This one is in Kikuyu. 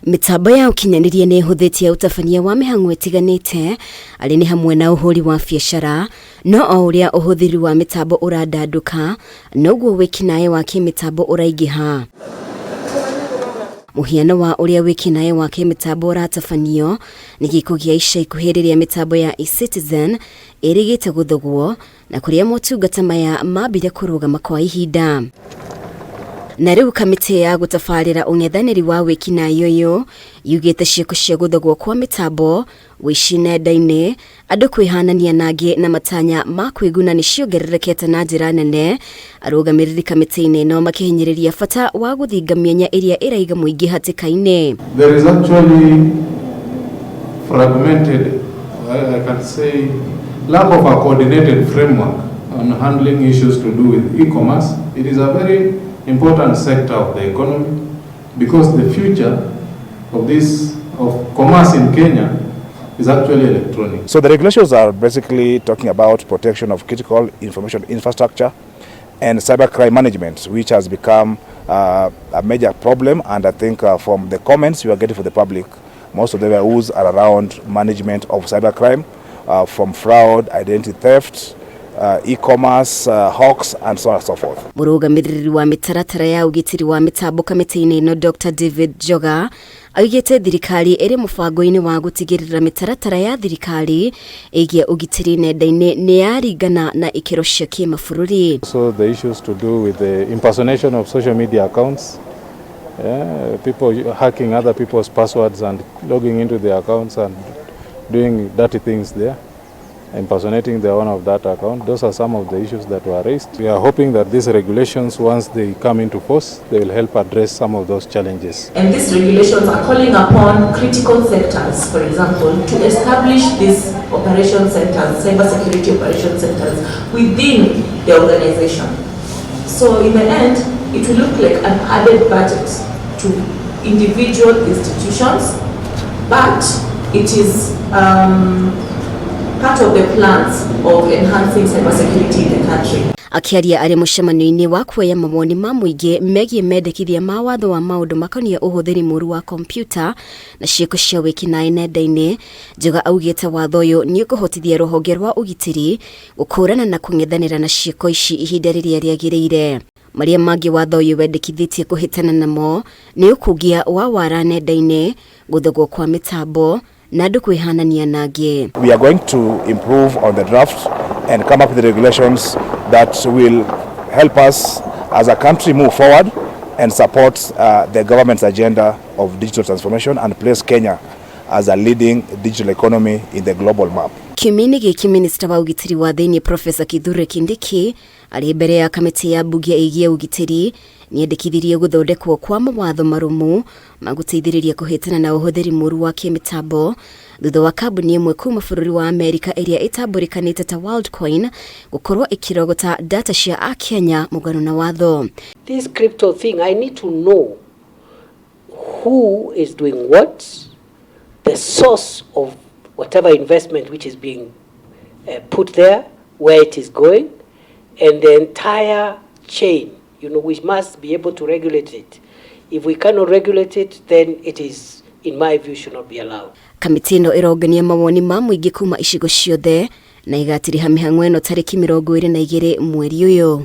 Mĩtambo ya ũkinyanĩria nĩ ĩhũthĩtie ũtabania wa mĩhang'o ĩtiganĩte, arĩ nĩ hamwe na ũhũri wa biacara. No o ũrĩa ũhũthĩri wa mĩtambo ũrandandũka, noguo wĩkinaĩ wa kĩmĩtambo ũraingĩha. Mũhiano wa ũrĩa wĩkinaĩ wa kĩmĩtambo ũratabanio nĩ gĩko gĩa ica ikuhĩ rĩrĩa mĩtambo ya eCitizen ĩrĩgĩte gũthogwo na kũrĩa motungata maya mambire kũrũgama kwa ihinda. Na rĩu kamĩtĩ ya gũtabarĩra ũng'ethanĩri wa wĩkinaĩ ũyũ yugĩte ciĩko cia gũthogwo kwa mĩtambo, wĩici nenda-inĩ, andũ kwĩhanania na angĩ na matanya ma kwĩguna nĩ ciongererekete na njĩra nene. Arũgamĩrĩri kamĩtĩ-inĩ ĩno makĩhinyĩrĩria bata wa gũthinga mĩanya ĩrĩa ĩraiga mũingĩ hatĩka-inĩ. There is actually fragmented, I can say, lack of a coordinated framework on handling issues to do with e-commerce. It is a very important sector of the economy because the future of commerce in Kenya is actually electronic. So the regulations are basically talking about protection of critical information infrastructure and cybercrime management, which has become a major problem. And I think from the comments we are getting from the public, most of the rules are around management of cybercrime, from fraud, identity theft, e-commerce, hawks, and so on and so forth. Mũrũgamĩrĩri wa mĩtaratara ya ũgitĩri wa mĩtambo kamĩtĩ-inĩ ĩno, Dr David Njoga, augĩte thirikari ĩrĩ mũbango-inĩ wa gũtigĩrĩra mĩtaratara ya thirikari ĩgiĩ ũgitĩri nenda-inĩ nĩ yaringana na ikĩro cia kĩmabũrũri. So the issues to do with the impersonation of social media accounts, yeah, people hacking other people's passwords and logging into their accounts and doing dirty things there, impersonating the owner of that account. Those are some of the issues that were raised. We are hoping that these regulations, once they come into force, they will help address some of those challenges. And these regulations are calling upon critical sectors, for example, to establish these operation centers, cybersecurity operation centers within the organization. So in the end, it will look like an added budget to individual institutions, but it is part of the plans of enhancing cybersecurity in the country. Akĩaria arĩ mũcemanio-inĩ wa kuoya mawoni ma mũingĩ megiĩ mendekithia ma watho wa maũndũ makoniĩ ũhũthĩri mũru wa kompiuta na ciĩko cia wĩkinaĩ nenda-inĩ, Njoga augĩte watho ũyũ nĩ ũkũhotithia rũhonge rwa ũgitĩri gũkũrana na kũng'ethanĩra na ciĩko ici ihinda rĩrĩa rĩagĩrĩire. Marĩa mangĩ watho ũyũ wendekithĩtie kũhĩtana namo nĩ ũkungia wa wara nenda-inĩ, gũthogwo kwa mĩtambo na andũ kwĩhanania na angĩ. We are going to improve on the draft and come up with the regulations that will help us as a country move forward and support the government's agenda of digital transformation and place Kenya as a leading digital economy in the global map. Kiumia-inĩ gĩkĩ, minista wa ũgitĩri wa thĩinĩ Profesa Kithure Kindiki arĩ mbere ya kamĩtĩ ya mbunge ĩgiĩ ũgitĩri nĩendekithirie gũthondekwo kwa mawatho marũmu ma gũteithĩrĩria kũhĩtana na ũhũthĩri mũru wa kĩmĩtambo thutha wa kambuni ĩmwe kuma bũrũri wa Amerika ĩrĩa ĩtambũrĩkanĩte ta Worldcoin gũkorwo ĩkĩrogota data cia akenya mũgarũ na watho. This crypto thing, I need to know who is doing what, the source of whatever investment which is being put there, where it is going, and the entire chain. We must be able to regulate it. If we cannot regulate it, then it is, in my view, should not be allowed. Kamĩtĩ ĩno ĩrongania mawoni ma mũingĩ kuma icigo ciothe na igatiriha mĩhang'o ĩno tarĩki 22 mweri ũyũ.